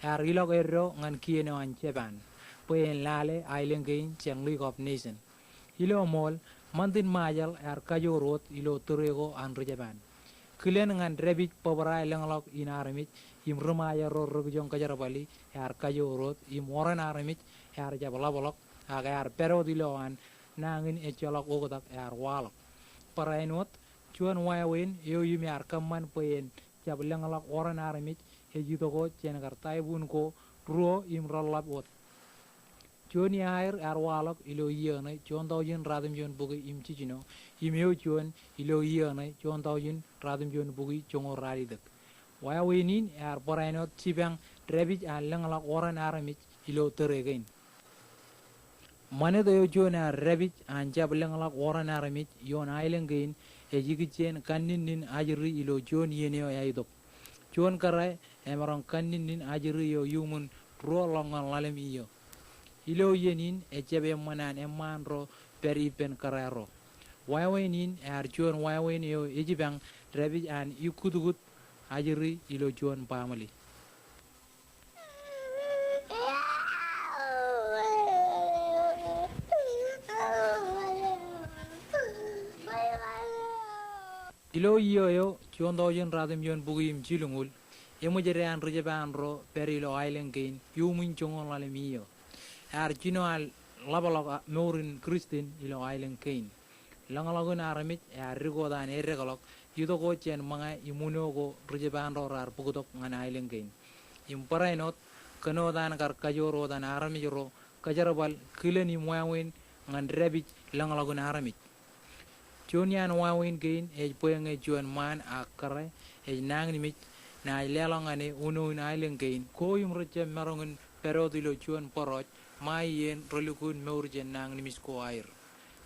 Ear ilọk eddo ñan kien eo an Japan bwe en lale aelōñ kein jān League of Nation. Ilo ṃool, ṃantin Ṃajeḷ ear kajoor wōt ilo tōre ko an ri-Japan. Kilen ñan dāpij bōbrae lōñḷọk in armej im ri-Ṃajeḷ ro rekijoñ kōjerbali ear kajoor wōt im oran armej ear jab ḷapḷọk ak ear pād wōt ilo an nañin ejjeḷọk oktak ear waḷọk. Barāinwōt, juon wāween eo im ear kōṃṃan bwe en jab lōñḷọk oran armej ej itok wōt jān kar taibun ko ruo im reḷap wōt. Juon iaer ear waḷọk ilo iiō ṇe juon taujin ratimjuon bukwi im jiljino, im eo juon ilo iiō ṇe juon taujin ratimjuon bukwi joñoul ralitōk. Wāween in ear barāinwōt jipañ dāpij an lōñḷọk oran armej ilo tōre kein. Ṃanit eo juon ear dāpij an jab lōñḷọk oran armej ioon aelōñ kein ej ikijjien kanninnin ajri ilo juon iien eo eaitok. Juon kōrā emaroñ kanninnin ajri eo iuṃwin ruo ḷọk ñan ḷalem iiō. Ilo iien in ejjab eṃṃan an eṃṃaan ro pād ippān kōrā ro. Wāween in ear juon wāween eo ejipañ dāpij an ikkutkut ajri ilo juon baaṃle. Ilo iiō eo juon taujin ratimjuon bukwi im jilñuul, Eṃōj dān ri Jepaan ro pād ilo aelōñ kein iuṃwin joñoul ḷalem iiō. Ear jino an ḷapḷọk mour in Kristian ilo aelōñ kein. Lōñḷọkin armej ear dikot an eddekḷọk itok wōt jān ṃōñā im uno ko ri Jepaan ro raar bōktok ñan aelōñ kein. Im barāinwōt kōnoto an kar kajoor wōt an armej ro kōjerbal kilen im wāween ñan dāpij lōñḷọkin armej. Juon iaan wāween kein ej bwe ñe juon ṃaan ak kōrā ej nañinmej, naaj leḷọk ñan e uno in aelōñ kein ko im rej jab maroñ in pād wōt ilo juon bōrọj ṃae iien relukkuun mour jān nañinmej ko aer.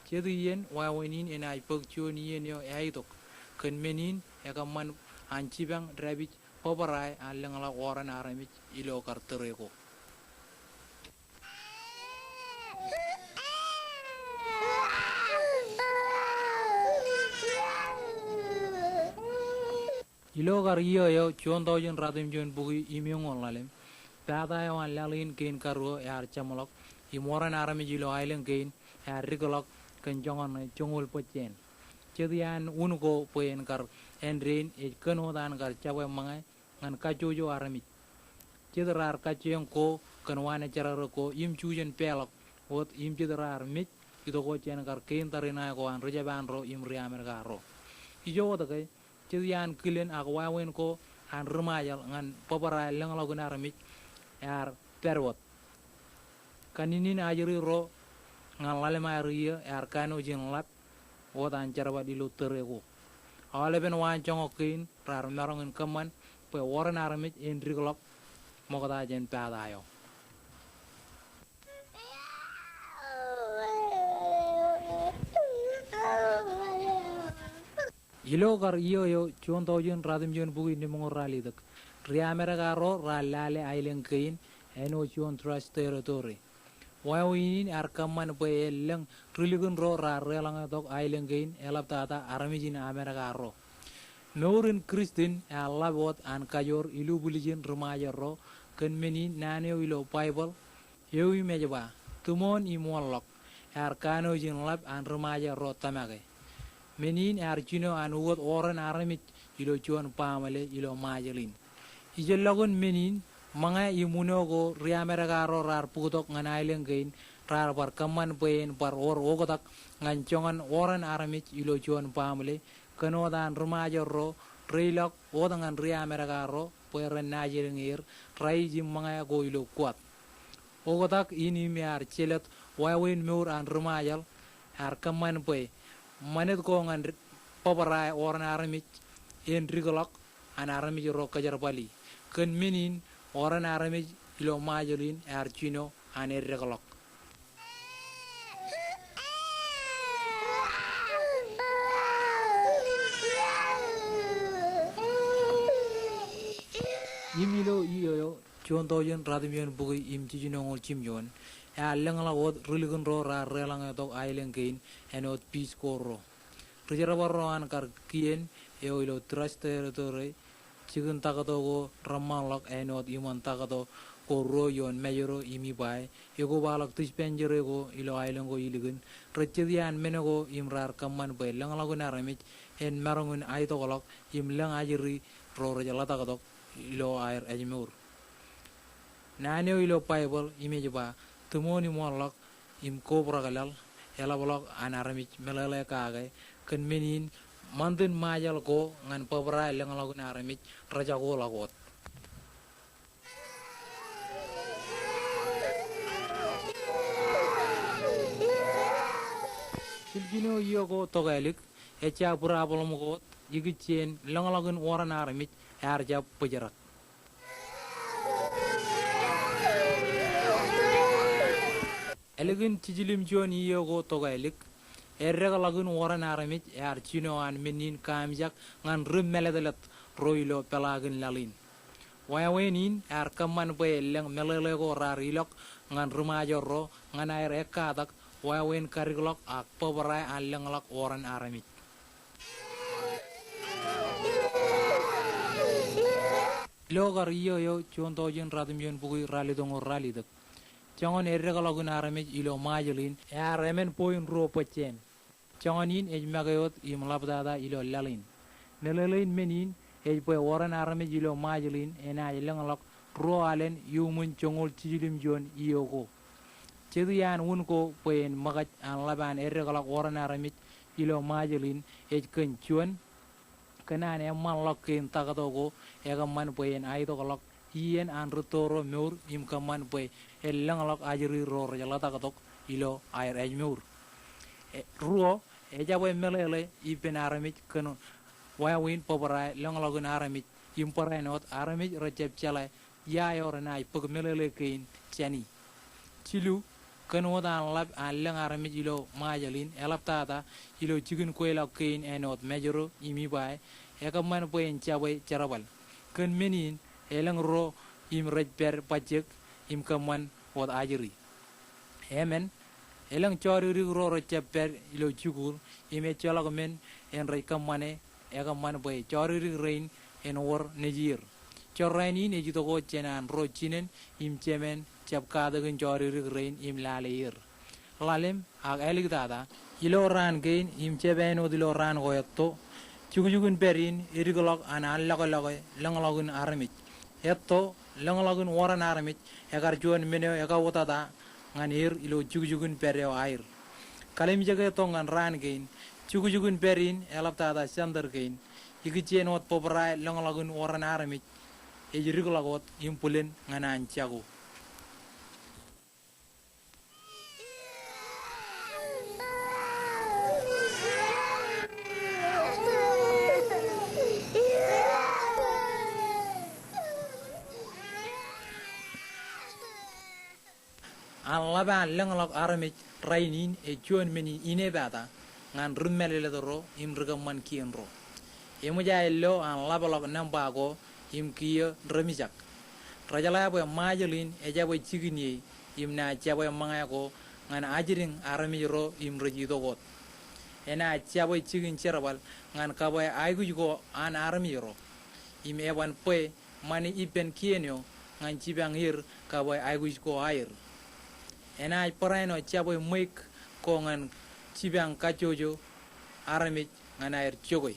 Jet iien wāween in enaaj bōk juon iien eo eaitok. Kōn men in ekōṃṃan an jipañ dāpij bōbrae an lōñḷọk oran armej ilo kar tōre ko. Ilo kar iiō eo juon taujin ratimjuon bukwi im eñoul ḷalem, pata eo an laḷ in kein karuo ear jeṃḷọk, im oran armej ilo aelōñ kein ear dikḷọk kōn joñan ṇe joñoul bōjjāān. Jet iaan un ko bwe en kar āindein ej kōnoto an kar jabwe ṃōñā ñan kajjojo armej. Jet raar kajjioñ ko kōn waanōjjerare ko im ju jān peḷọk wōt im jet raar mej itok wōt jān kar kein tariṇae ko an ri Jepaan ro im ri Amerika ro. Ijo wōt ke, jet iaan kilen ak wāween ko an ri Ṃajeḷ ñan bōbrae lōñḷọkin armej ear pād wōt. Kaninin ajri ro ñan ḷalem aer iiō ear kanooj in ḷap wōt an jerbal ilo tōre ko. Aolepen waanjoñak kein raar maroñ in kōṃṃan bwe oran armej en dikḷọk ṃokta jān pata eo. Ilo kar iiō eo juon taujin ratimjuon bukwi nemoñoul ralitōk, ri Amerika ro raar lale aelōñ kein āinwōt juon Trust Territory. Wāween in ear kōṃṃan bwe en lōñ rilikin ro raar deḷọñe tok aelōñ kein eḷaptata armej in Amerika ro. Mour in Kristian ear ḷap wōt an kajoor ilubwiljin ri Ṃajeḷ ro. Kōn men in naan eo ilo Baibōḷ eo im ej ba, tūṃoon im wōnḷọk, ear kanooj in ḷap an ri Ṃajeḷ ro tōmake. Men in ear jino an ukōt oran armej ilo juon baaṃle ilo Ṃajeḷ in. Ijellọkin men in, ṃōñā im uno ko ri Amerika ro raar bōktok ñan aelōñ kein raar bar kōṃṃan bwe en bar wōr oktak ñan joñan oran armej ilo juon baaṃle, kōnoto an ri Ṃajeḷ ro reilọk wōt ñan ri Amerika ro bwe ren naajdik er raij im ṃōñā ko ilo kuwat. Oktak in im ear jelōt wāween mour an ri Ṃajeḷ ear kōṃṃan bwe ṃanit ko ñan bōbrae oran armej en dikḷọk an armej ro kōjerbali. Kōn men in oran armej ilo Ṃajeḷ in ear jino an eddekḷọk. Im ilo iiō eo juon taujin ratimjuon bukwi im jiljinoñoul jimjuon, ear lōñḷọk wōt rilikin ro raar deḷọñe tok aelōñ kein āinwōt Peace Corps ro. Ri jerbal ro an kar kien eo ilo Trust Territory, jikin taktō ko reṃṃanḷọk āinwōt iṃōn taktō ko ruo ioon Mājro im Ebeye, ekobaḷọk dispensary ko ilo aelōñ ko ilikin, rej jet iaan men ko im raar kōṃṃan bwe lōñḷọkin armej en maroñ in aetokḷọk im lōñ ajri ro rej ḷotak tok ilo aer ājmour. Naan eo ilo Baibōḷ im ej ba, tūṃoon im wōnḷọk im kobrak laḷ, eḷapḷọk an armej meḷeḷe kake. Kōn men in ṃantin Ṃajeḷ ko ñan bōbrae lōñḷọkin armej rejako ḷọk wōt. Jiljino iiō ko tokālik, ejja problem ko wōt ikijjien lōñḷọkin oran armej ear jab bōjrak. Ālikin jiljilimjuon iiō ko tokālik, eddekḷọkin oran armej ear jino an men in kaamijak ñan ri mālōtlōt ro ilo peḷaakin laḷ in. Wāween in ear kōṃṃan bwe lōñ meḷeḷe ko raar ilọk ñan ri Ṃajeḷ ro ñan aer ekkatak wāween kadikḷọk ak bōbrae an lōñḷọk oran armej. Ilo kar iiō eo juon taujin ratimjuon bukwi ralitōñoul ralitōk, joñan eddekḷọkin armej ilo Ṃajeḷ in ear emān point ruo percent. Joñan in ej make wōt im ḷaptata ilo laḷ in. Meḷeḷein men in ej bwe wōran armej ilo Ṃajeḷ in enaaj lōñḷọk ruo alen iuṃwin joñoul jiljilimjuon iiō ko. Jet iaan wūn ko bwe en ṃōkaj an ḷap an eddekḷọk wōran armej ilo Ṃajeḷ in ej kōn juon, kōn an eṃṃanḷọk kein taktō ko ekōṃṃan bwe en aetokḷọk iien an rūtto ro mour im kōṃṃan bwe en lōñḷọk ajri ro rej ḷotaktok ilo aer ājmour. E, ruo, ejabwe meḷeḷe ippān armej kōn wāween bōbrae lōñḷọkin armej im barāinwōt armej rejjab jeḷā ia eo renaaj bōk meḷeḷe kein jāni. Jilu, kōn wōt an ḷap an lōñ armej ilo Ṃajeḷ in eḷaptata ilo jikin kweilọk kein āinwōt Mājro im Ibae, ekōṃṃan bwe en jabwe jerbal. Kōn men in, elōñ ro im rej pād bajjek im kōṃṃan wōt ajri. Emān, elōñ jọdikdik ro rejjab pād ilo jikuuḷ im ejjeḷọk men en rej kōṃṃane, ekōṃṃan bwe jọdikdik rein en wōr nejier. Jorrāān in ej itok wōt jān an ro jinen im jemān jab katakin jọdikdik rein im lale er. Ḷalem ak āliktata, ilo raan kein im jab āinwōt ilo raan ko etto, jukjukin pād in edikḷọk an allọkelọke lōñḷọkin armej. Etto, lōñḷọkin wōran armej ekar juon men eo ekautata ñan er ilo jukjukin pād eo aer. Kalimjeke tok ñan raan kein, jukjukin pād in eḷaptata center kein, ikijjien wōt bōbrae lōñḷọkin wōran armej ej dikḷọk wōt im bwilen ñan an jako. An ḷap an lōñḷọk armej rainin ej juon men in inepata ñan ri mālōtlōt ro im ri kōṃṃan kien ro. Eṃōj aer lo an ḷapḷọk nōṃba ko im kiiō demijak. Rejeḷā bwe Ṃajeḷ in ejabwe jikin ie im naaj jabwe ṃōñā ko ñan ajdiñ armej ro im rej itok wōt. Enaaj jabwe jikin jerbal ñan kabwe aikuj ko an armej ro. Im eban bwe ṃani ippān kien eo ñan jipañ er kabwe aikuj ko aer. Enaaj barāinwōt jabwe ṃweiuk ko ñan jipañ kajjojo armej ñan aer jokwe.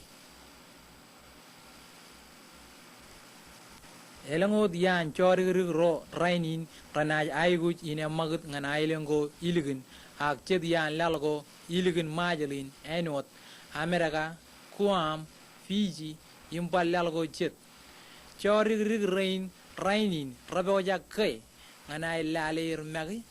Elōñ wōt iaan jọdikdik ro rainin renaaj aikuj in eṃṃakūt ñan aelōñ ko ilikin, ak jet iaan laḷ ko ilikin Ṃajeḷ in āinwōt Amerika, Guam, Fiji, im bar laḷ ko jet. Jọdikdik rein rainin repojak ke ñan aer lale er make?